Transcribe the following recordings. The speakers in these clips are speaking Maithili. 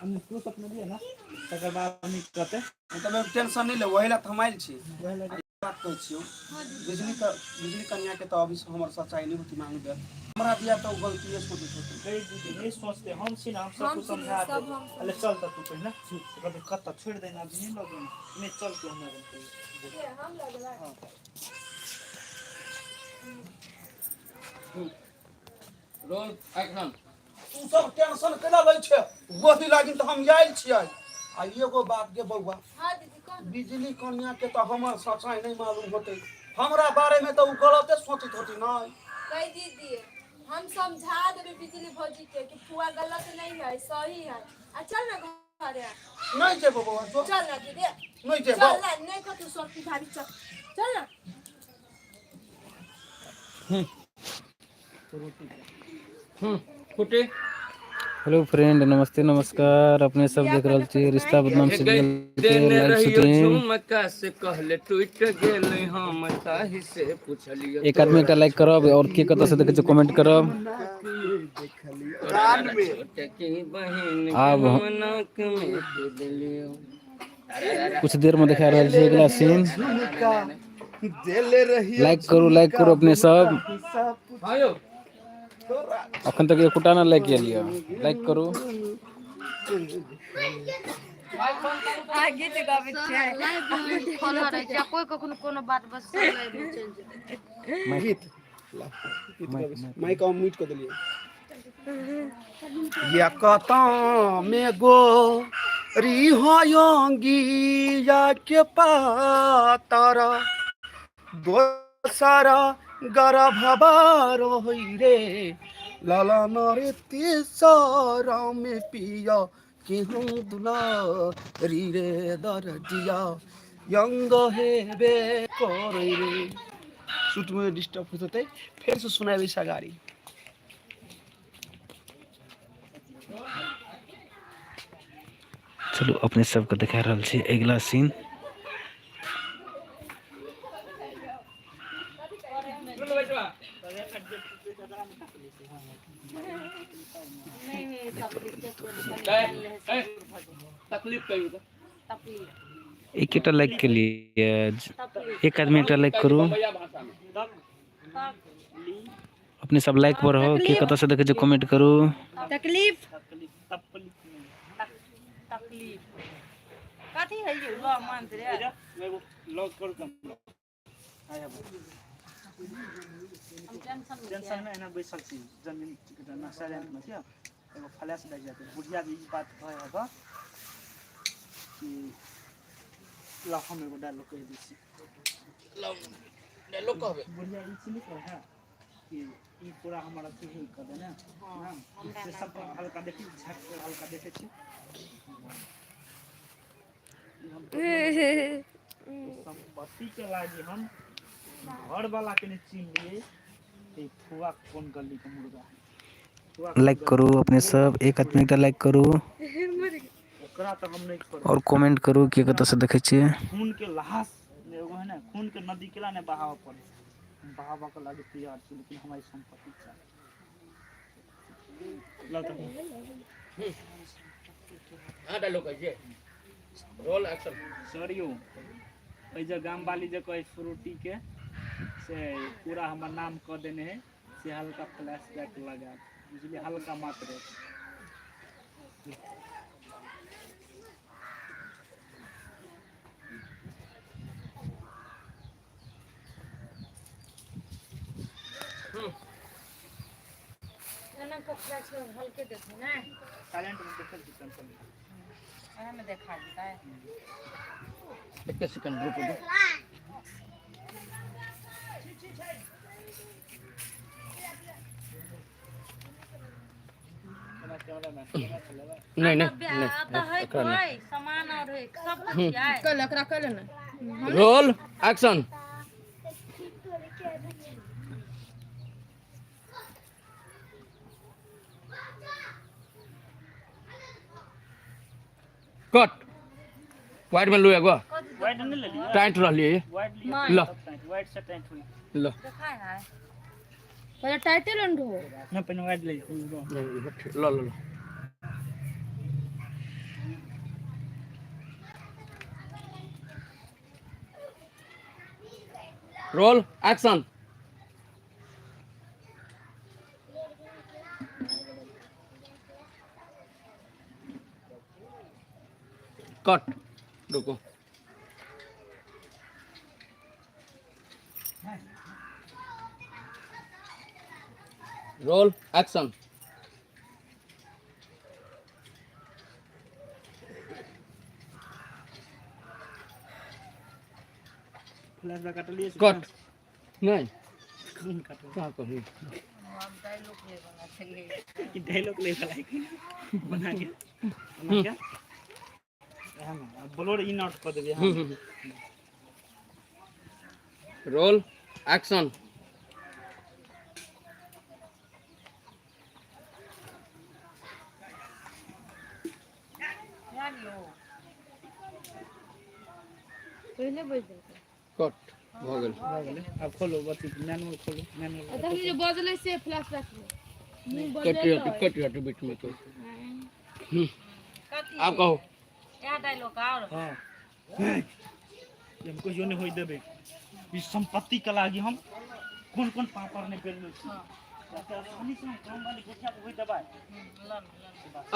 हम क्लोज अप लिअ ने तकर बाद नीक रहतै। मतलब टेंशन नहि ले, वही ला तऽ हम आयल छी। वएह लए। बात कहै छियौ, बिजली के बिजली कन्या के तऽ अभी हमर सच्चाई नहि होती मांग देत हमरा दिया तऽ ओ गलतीए सोचैत होती। कहि दीदी नहि सोचते, हम छी ने, हम सब हम कुछ छी ने, समझा सब देब। हम अरे समझा चल तऽ तू पहिने कहतै कतऽ छोड़ि दे अभी नहि लगै नहि, चल तू हमरा लग। हम लगबै। हँ। Roll action. तू सब टेंशन केना लै छै? वही लागिन तऽ हम आयल छियै। आ एगो बात के बौआ। हाँ दीदी, कौन? बिजली कन्या के तऽ हमर सच्चाई नहि मालूम होतै, हमरा बारे में तऽ ओ गलते सोचैत होती नहीं। कह दीदी, हम समझा देबे बिजली भौजी के कि फुआ गलत नहीं है, सही है। आ चल ना घरे। नहीं जेबो बौआ, जो। चल ना दीदी। नहीं जेबो। चल ना, नहीं कतू सोचती भाभी, चल चल ना। फुटे। हेलो फ्रेंड, नमस्ते, नमस्कार। अपने सब देख रहल छी रिश्ता बदनाम सीरियल के देने लाइव रहियो शूटिंग। झुमका से कहले टूट गेलै, हम ताहि से पुछलियो। एक आदमी एकटा लाइक करब और के कतऽ से देखै छी कमेंट करब। कान में छोटकी बहिन के आब हम नाक में दे देलियो। कुछ देर में देखा रहल छी अगला सीन। देले रहियो। लाइक करू, लाइक करू अपने सब। हाँ यौ। अखन तक एकोटा ना लाइक गेल यऽ, लाइक करू। गीत गाबै छियै। खोलऽ रहै छै कोइ कखनो कोनो बात, बस सब लाइव मे चलि जेतै। गीत ला, गीत गाबै छी। माइक हम म्यूट कऽ देलियै। ये कतमे गो रिहोंगिया के पातर दोसर गर्भवा रोहि रे ललन रे, तेसर में पिया कि हम दुलारी रे दरजिया यंग हेबे करै रे। शूट में डिस्टर्ब होइत होतै, फेर से सुनाबै सगारी। चलू, अपने सबके देखा रहल छी अगिला सीन। तकलीफ कहियो तऽ एकेटा लाइक के लिए एक आदमी एकटा लाइक करू। बम्बैया भाषा में। अपने सब लाइक पर हो के कतऽ से देखै छी कमेंट करू। तकलीफ। तकलीफ। तकलीफ कथी है यौ? ल मंत्र। एगो लॉक करू कैमरा। हम टेंशन मे टेंशन में एना बैसल छी, जमीन साइलेंट में छियै। एगो फ्लैश लागि जाते बुढ़िया जे ई बात कहै है कि ला हम एगो डायलॉग कहि दै छी। डायलॉग कहबै। बुढ़िया ई चीज नहि कहै है कि ई पूरा हमर अथी ही कऽ देने से सब हल्का देखी, झाँकि कऽ हल्का देखै छी। संपत्ति के लागी हम घर वाला के नहि चिन्ह लिए, ई फुआ कोन गली के मुर्गा है, फुआ कोन लाइक गली करू अपने सब, एक आदमी एकटा लाइक करू। ओकरा तऽ हम नहि छोड़बै। और कमेंट करू के कतऽ से देखै छियै। खून के लहास एगो है ने, खून के नदी केला नहि बहाबऽ पड़े, बहाबऽ के लागी तैयार छी, लेकिन हमरा ई संपत्ति चाही। लऽ तऽ। हाँ, डायलॉग कहै छियै, रोल एक्शन। सर यौ, एहि जे गामवाली जे कहै फ्रूटीके से पूरा हमर नाम कऽ देने है, से हल्का फ्लैश बैक लगा बुझलियै, हल्का मात्र। एना कऽ फ्लैश हल्के देखू ने। साइलेंट में देखल छी, टेंशन नहि। एहमे देखा जेतै। एक सेकंड रुकू। केना कैमरामैन केना चलेबै? नहीं नहीं। एतऽ है एकरा नहि। कोइ सामान और है सब कुछ है। कल एकरा कल ने। Roll action. कट, वाइड में लो एगो। वाइड नहि लेलियै। टाइट रहलियै। वाइड लिअ। ल। तब टाइट, वाइड से टाइट होई। ल। देखा है। पहिले टाइटे लंडो। नहि, पहिने वाइड ले। ल ल ल। Roll action. Cut, रुको। Roll action. Flash back कटलिए। कट नहीं। कौन कटल? क्या कहूँ? ई डायलॉग ले वाला है कि बना के बना के हम ब्लोर इन आउट कर देबे हम। Roll action. पहिले बज देलकै। कट भऽ गेल। भऽ गेलै, आब खोलो बत्ती, मैनुअल खोलो, मैनुअल। आ तखनी जे बजलै से फ्लैश बैक मे मुँह कट बजलै। हट, कट हट बीच में तो। आब कहू। इएह डायलॉग और हाँ, हम कहियो नहि होय देबै। ई संपत्ति के लागी हम कोन कोन पापड़ नहि पेलने छी। एते आसानी से हम गाँव वाली गोठिया के होय देबै?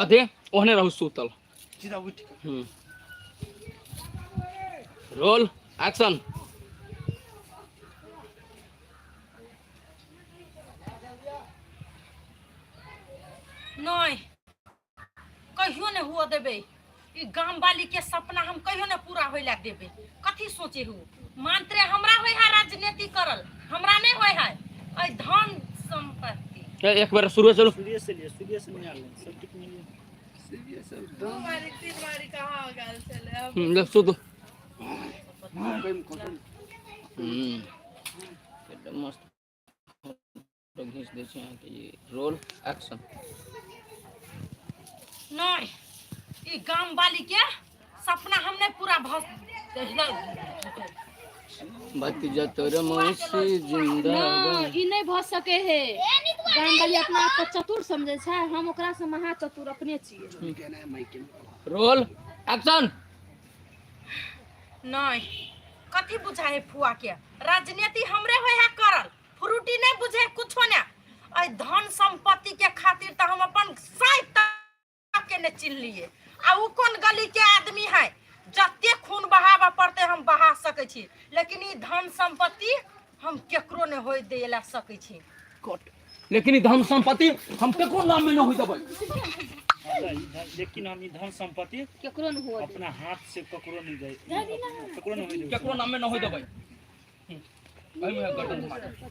अधे ओहने रहू सुतल। सीधा उठि कऽ। Roll action. नहीं, कहियो नहीं हुआ देबै। ई गाम वाली के सपना हम कहियो नहीं पूरा होय ला देबै। कथी सोचे हो? मानते हमरा होय है राजनीति करल, हमरा नहीं होय है ऐ धन संपत्ति। एक बार शुरू चलो। सूर्य से लिए, सूर्य से निकाल ले सब टिक मिलिए। 2 बारी 3 बारी कहाँ हो गेल छलै अब। ले सुतो। एकदम मस्त फोटो घींच दै छै अहाँके ये। Roll action. नहीं, ई गाम वाली के सपना हम नहीं पूरा भ भतीजा तोर मौसी जिंदाबाद। ई नहि भऽ सकै है। गाम वाली अपना आपके चतुर समझै छै, हम ओकरा से महा चतुर अपने छियै। Roll action. नहीं, कथी बुझाए है फुआ के? राजनीति हमरे होय है करल, फ्रूटी नहीं बुझे कुछो ने। ऐ धन संपत्ति के खातिर तऽ हम अपन साइत तक के ने चिन्हलिए। आ उ कोन गली के आदमी है? जते खून बहाबऽ पड़तै हम बहा सकै छी, लेकिन ई धन संपत्ति हम केकरो नहि होय दै ला सकै छी। कट। लेकिन ई धन संपत्ति हम केकरो नाम में न होई देबै। लेकिन हम ई धन संपत्ति केकरो नहि हुअ देबै। अपना हाथ से ककरो नहीं जाए, ककरो नहीं होय देबै। केकरो नाम में न होई देबै। एहिमे गर्दन घुमा दे।